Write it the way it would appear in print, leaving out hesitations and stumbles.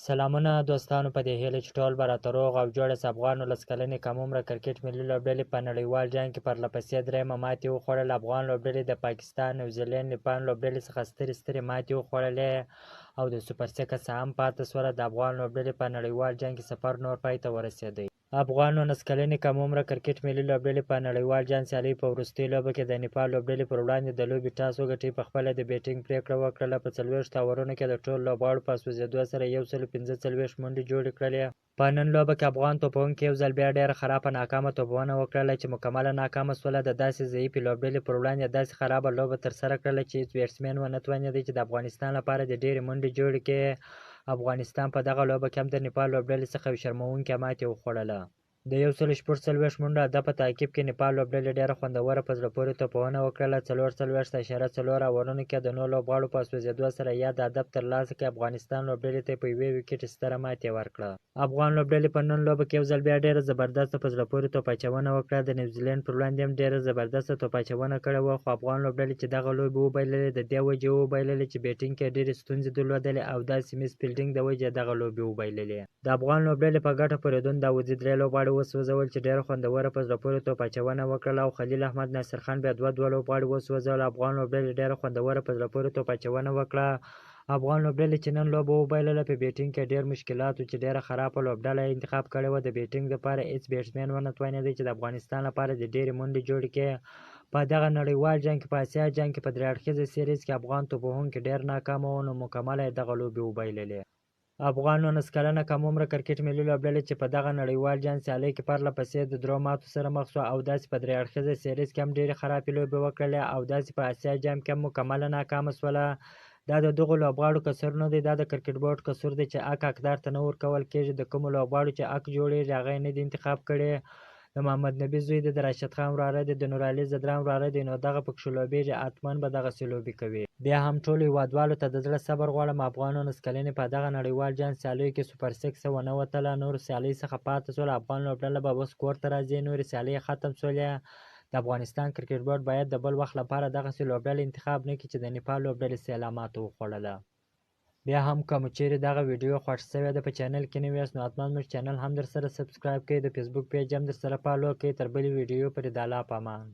سلامونه دوستانو، په دې هیله چې ټول به راته روغ او جوړ یاست. افغان 19 کلنې کم عمره کرکټ ملي لوبډلې په نړیوال جام کې پرله پسې درېیمه ماتې وخوړله. افغان لوبډلې د پاکستان، نیوزیلینډ، نیپال لوبډلې څخه سترې سترې ماتې وخوړلې او د سوپر سکس هم پاتې شوله. د افغان لوبډلې په نړیوال جام کې سفر نور پای ته ورسېدی. افغان 19 کلنې کم عمره کرکټ ملي لوبډلې په نړیوال جام سیالۍ په وروستۍ لوبه کې د نیپال لوبډلې پر وړاندې د لوبې ټاس وګټي، په خپله د بیټینګ پرېکړه وکړله. په 40 اوورونو کې د ټولو لوبغاړو په سوځېدو سره 145 منډې جوړې کړلې. په نن لوبه کې افغان توپوهونکي یو ځل بیا ډېره خرابه ناکامه توپوهنه وکړله چې مکمله ناکامه شوله. د داسې ضعیفې لوبډلې پر وړاندې داسې خرابه لوبه ترسره کړله چې هیڅ بیټسمین ونه توانېدی چې د افغانستان لپاره د ډېرې منډې جوړې کړي. افغانستان په دغه لوبه کې هم د نیپال لوبډلې څخه یو شرموونکې ماتې وخوړله. د 146 منډو هدف په تعقیب کې نیپال لوبډلې ډېره خوندوره په زړه پورې توپوهنه وکړله. 44.4 اوورونو کې د نور لوبغاړو په سوځېدو سره یاد هدف ترلاسه کړ. افغانستان لوبډلې ته په یوې ویکټې ستره ماتې ورکړه. افغان لوبډلې په نن لوبه کې یو ځل بیا ډېره زبردسته په زړه پورې توپ اچونه وکړه. د نیوزیلینډ پر وړاندې هم ډېره زبردسته توپ اچونه کړې وه، خو افغان لوبډلې چې دغه لوبې وبایللې د دې وجې وبایللې چې بیټینګ کې ډېرې ستونزې درلودلې او داسې میس فیلډینګ د وجې دغه لوبې وبایللې. د افغان لوبډلې په ګټه فریدون داودزي درې لوبغاړي وسوځول چې ډېره خوندوره په زړه پورې توپ اچونه وکړله او خلیل احمد ناصر خان بیا دوه دوه لوبغاړي وسوځول. افغان لوبډلې ډېره خوندوره په زړه پورې توپ اچونه وکړه. افغان لوبډلې چې نن لوبه وبایلله په بیټینګ کې ډېر مشکلات وو چې ډېره خرابه لوبډله یې انتخاب کړې وه. د بیټینګ لپاره هیڅ بیټسمین ونه توانېدی چې د افغانستان لپاره د ډېرې منډې جوړې کړي. په دغه نړیوال جام کې، په اسیا جام کې، په درې اړخیزه سیریز کې افغان توپوهونکي ډېر ناکامه وو، نو مکمله یې دغه لوبې وبایللې. افغان 19 کلنه کم عمره کرکټ ملي لوبډلې چې په دغه نړیوال جام سیالۍ کې پرله پسې د درو ماتو سره مخ شوه او داسې په درې اړخیزه سیریز کې هم ډېرې خرابې لوبې وکړلې او داسې په اسیا جام کې هم مکمله ناکامه شوله. دا د دغو لوبغاړو قصور نه دی، دا د کرکټ بورډ قصور دی چې حق حقدار ته نه ورکول کېږي. د کومو لوبغاړو چې حق جوړېږي هغه یې نه دي انتخاب کړي. د محمد نبي زوی دی، د راشد خان وراره دی، د نور علي ځدران وراره دی، نو دغه پکښې لوبېږي، حتما به دغسې لوبې کوي. بیا هم ټولو هیوادوالو ته د زړه صبر غواړم. افغان 19 کلنې په دغه نړیوال جام سیالیو کې سوپر سکس ونه وتله، نورو سیالۍ څخه پاتې شول. افغان لوبډله به اوس کور ته راځي، نورې سیالۍ ختم شولې. د افغانستان کرکټ بورډ باید د بل وخت لپاره دغسې لوبډلې انتخاب نه کړي چې د نیپال لوبډلې سیاله ماته وخوړله. بیا هم که مو چیرې دغه ویډیو خوښ شوې ده، په چینل کې نوي یاست، نو حتما موږ چینل هم درسره سبسکرایب کړئ، د فیسبوک پیج هم درسره فالو کړئ. تر بلې ویډیو پورې د الله په امان.